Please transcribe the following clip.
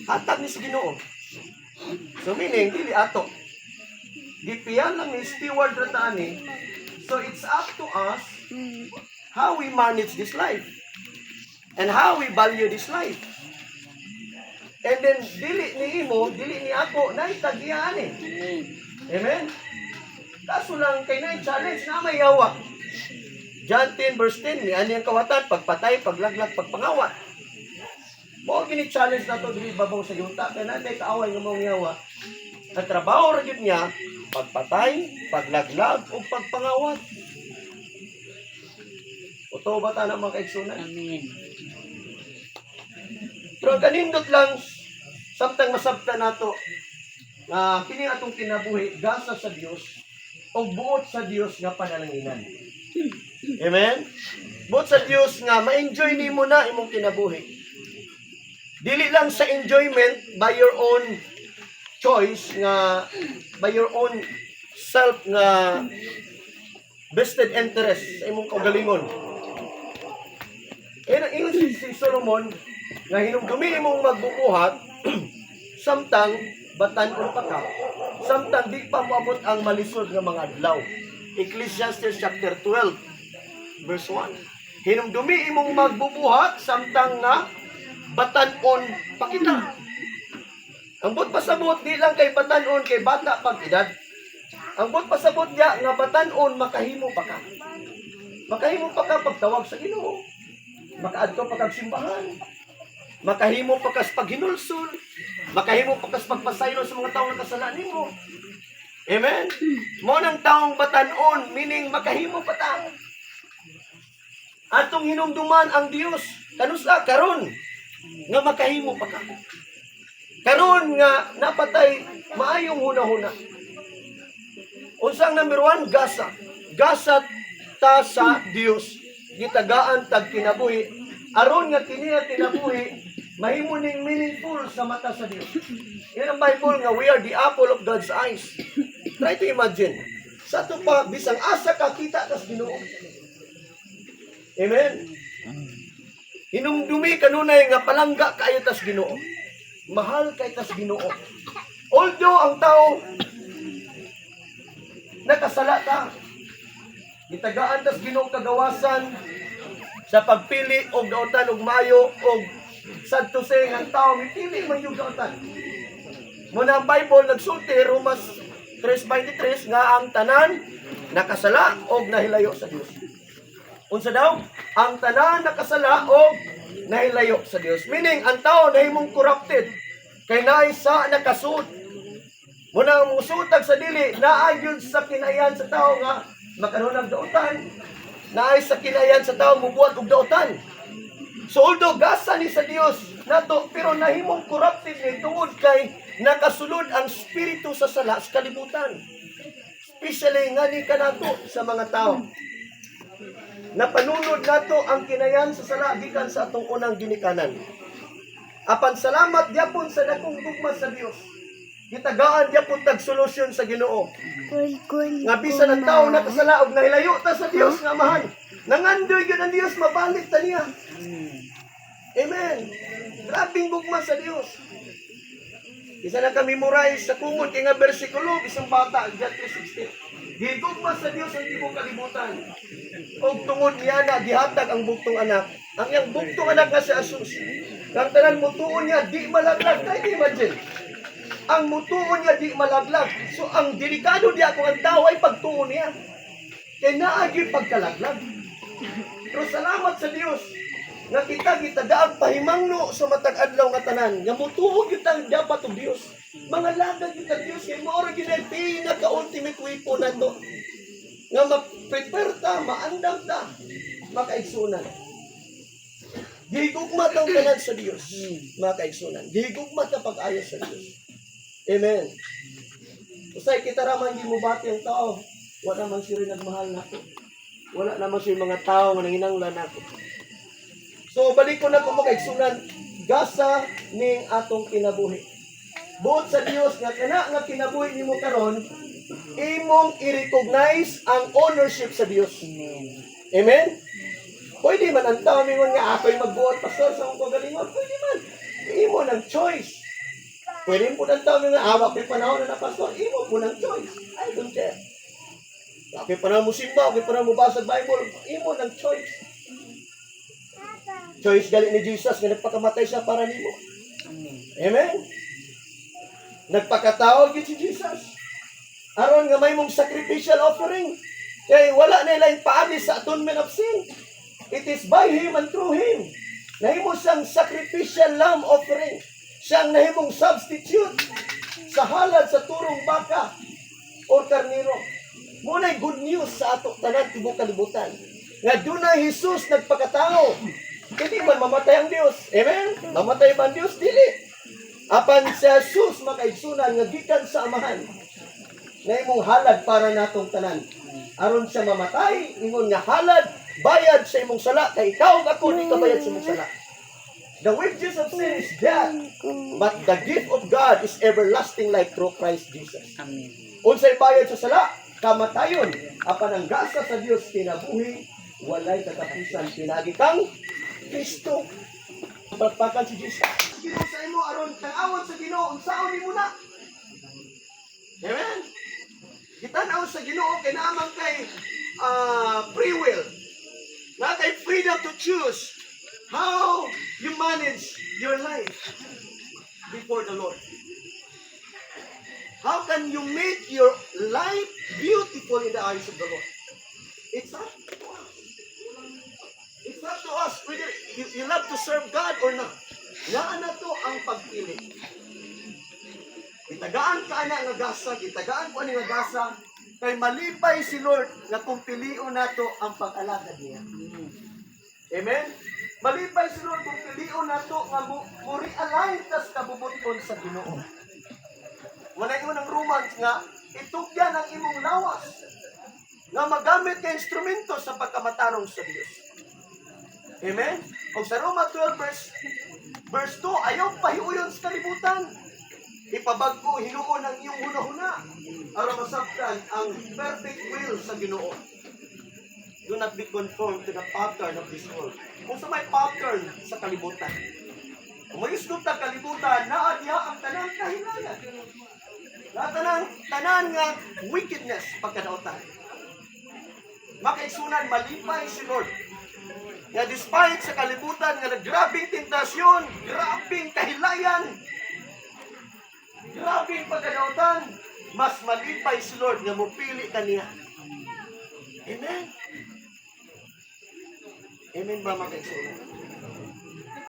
Hatag ni sa Ginoo. So meaning, dili ato. Gipiyan lang ni, steward ra ta ani. So it's up to us how we manage this life and how we value this life. And then dili ni imo, dili ni ako, naay tag-iya ani. Amen. Kaso lang kay naay challenge na may yawa. John 10 verse 10, ni ani ang kawatan, pagpatay, paglaglag, pagpangawat. Mao gini challenge nato diri babaw sa yuta kay naa tay kaaway nga maong yawa. Ang trabaho ra gyud niya, pagpatay, paglaglag ug pagpangawat. Uto ba ta na, mga kaigsunan? Amen. Pero ang kanindot lang, samtang masabta nato nga kini atong kinabuhi gasa sa Dios o buot sa Dios nga panalanginan. Amen? Buot sa Dios nga ma-enjoy nimo na imong kinabuhi. Dili lang sa enjoyment by your own choice nga by your own self nga vested interest sa imong kaugalingon. Eh, ingon si Solomon nga hinumdumi imong magbubuhat samtang batan-on pa ka, samtang di pa moabot ang malisod nga mga adlaw. Ecclesiastes chapter 12 verse 1. Hinumdumi imong magbubuhat samtang nga batan-on pa kita. Ang buot pasabot, di lang kay batan-on kay bata pag edad. Ang buot pasabot niya nga batan-on, makahimo pa ka. Makahimo pa ka pagtawag sa Ginoo. Makaadto pa kag simbahan. Makahimo pa kas paghinulsol. Makahimo pa kas pagpasaylo sa mga taong nakasala nimo. Amen? Mao nang taong batan-on, meaning makahimo pa ta. Atong hinumduman ang Dios kanusa karon nga makahimo pa ka. Karon nga napatay maayong huna-huna. Unsang number 1? Gasa. Gasa ta sa Dios. Gitagaan tag kinabuhi. Aron nga kini nga kinabuhi mahimo ning meaningful sa mata sa Dios. Yan ang Bible nga we are the apple of God's eyes. Try to imagine. Sa ato pa, bisang asa ka, kita kas Ginoo. Amen. Hinumdumi kanunay nga palangga kaayo tas Ginoo. Mahal kay tas Ginoo. Although ang tao nakasala ta, gitagaan tas Ginoo kagawasan sa pagpili og dautan og maayo og sad to say nga ang tao mipili man yung dautan. Muna ang Bible nagsulti, Romas 3:23, nga ang tanan nakasala og nahilayo sa Dios. Unsa daw? Ang tanan nakasala og nahilayo sa Dios. Meaning ang tao nahimong corrupted kay naay sa nakasud. Muna ang musutag sa dili naay gyud sa kinayan sa tao nga makanunang dautan. Naay sa kinayan sa tao mubuhat og dautan. So although gasa ni sa Dios nato, pero nahimong corrupted ni tungod kay nakasulod ang spirito sa sala sa kalibutan. Especially nga ni kanato sa mga tao. Napanunod nato ang kinayan sa sala gikan sa atong unang ginikanan. Apan salamat gyapon sa dakong gugma sa Dios. Gitagaan gyapon tag solusyon sa Ginoo. Nga bisan ang tao nakasala og nahilayo ta sa Dios nga Amahan, nangandoy gyud ang Dios mabalik ta niya. Amen. Grabing gugma sa Dios. Isa lang ka memorize sa kumot kay nga bersikulo isang bata, John 3:16. Gigugma sa Dios ang tibuok kalibutan. Og tungod niya na gihatag ang bugtong anak. Ang iyang bugtong anak nga si Jesus. Ang tanan mutuon niya di malaglag. Try to imagine. Ang mutuon niya di malaglag. So ang delikado diya kung ang tao ay pagtuon niya. Kay naa gyud pagkalaglag. Pero salamat sa Dios nga kita gitagaang pahimangno sa matag adlaw nga tanan nga mutuo gyud tang dapat og Dios. Mga lagag gyud ang Dios kay mao ra gyud ang pinaka ultimate weapon nato nga ma-prepare ta, maandam ta, makaigsunan. Gigugma tang tanan sa Dios, mga kaigsunan. Gigugma ta pag-ayo sa Dios. Amen. Usay kita ra man gimubati ang tao, wala man siya nagmahal nako. Wala naman siya mga tao nga nanginanglan nako. So balik ko na ko, mga kaigsunan, gasa ning atong kinabuhi. Buot sa Dios nga kana nga kinabuhi nimo karon, imong i-recognize ang ownership sa Dios. Amen. Amen? Pwede man ang tao mingon nga ako'y magbuot, pastor, sa akong kagalingon. Pwede man. Imo ng choice. Pwede po ng tao nga awa kay panahon na na, pastor, imo po ng choice. I don't care. Okay panahon mo simba, okay panahon mo basa Bible, imo ng choice. Choice gali ni Jesus nga nagpakamatay siya para nimo. Amen. Amen? Nagpakatao gyud si Jesus aron nga may mong sacrificial offering. Kay wala na ilaing paagi sa atonement of sin. It is by Him and through Him. Nahimo siyang sacrificial lamb offering. Siyang nahimong substitute sa halad sa turong baka or karniro. Mao na'y good news sa ato tanan tibok kalibutan. Nga dunay Jesus nagpakatao. Hindi man mamatay ang Dios. Amen? Mamatay ba ang Dios? Dili. Apan si Jesus, makaigsunan, nga gikan sa Amahan, na imong halad para natong tanan. Aron siya mamatay, ingon nga halad, bayad sa imong sala, kay ikaw ug ako di kabayad sa imong sala. The wages of sin is death, but the gift of God is everlasting life through Christ Jesus. Amen. Unsay bayad sa sala? Kamatayon. Apan ang gasa sa Dios, kinabuhi walay katapusan pinaagi kang Kristo. Palpakan si Jesus. Ginoo sa imo aron tan-awon sa Ginoo unsaon nimo na. Amen. Gitan-aw sa Ginoo kay naa man kay free will. Naa kay freedom to choose how you manage your life before the Lord. How can you make your life beautiful in the eyes of the Lord? It's up to us. It's up to us whether you love to serve God or not. Naa na to ang pagpili. Gitagaan ka ana nga gasa, gitagaan ko ani nga gasa, kay malipay si Lord nga kung pilion nato ang pag-alagad niya. Amen? Malipay si Lord kung pilion nato nga mo realign tas kabubuton sa Ginoo. Wala ingon ang Romans nga itugyan ang imong lawas nga magamit ka instrumento sa pagkamatarong sa Dios. Amen? O sa Roma 12 verse 2, ayaw pahiuyon sa kalibutan. Ipabag-o hinuon ang iyong hunahuna aron masabtan ang perfect will sa Ginoo. Do not be conformed to the pattern of this world. Kung sa may pattern sa kalibutan. Kung may ta kalibutan, naa diha ang tanang kahilayan. Naa tanang tanan nga wickedness, pagkadaotan. Makaigsunan, malipay si Lord nga despite sa kalibutan nga grabing tentasyon, grabing kahilayan, grabing pagkadaotan, mas malipay si Lord nga mupili kaniya. Amen? Amen ba, mga kaigsunan?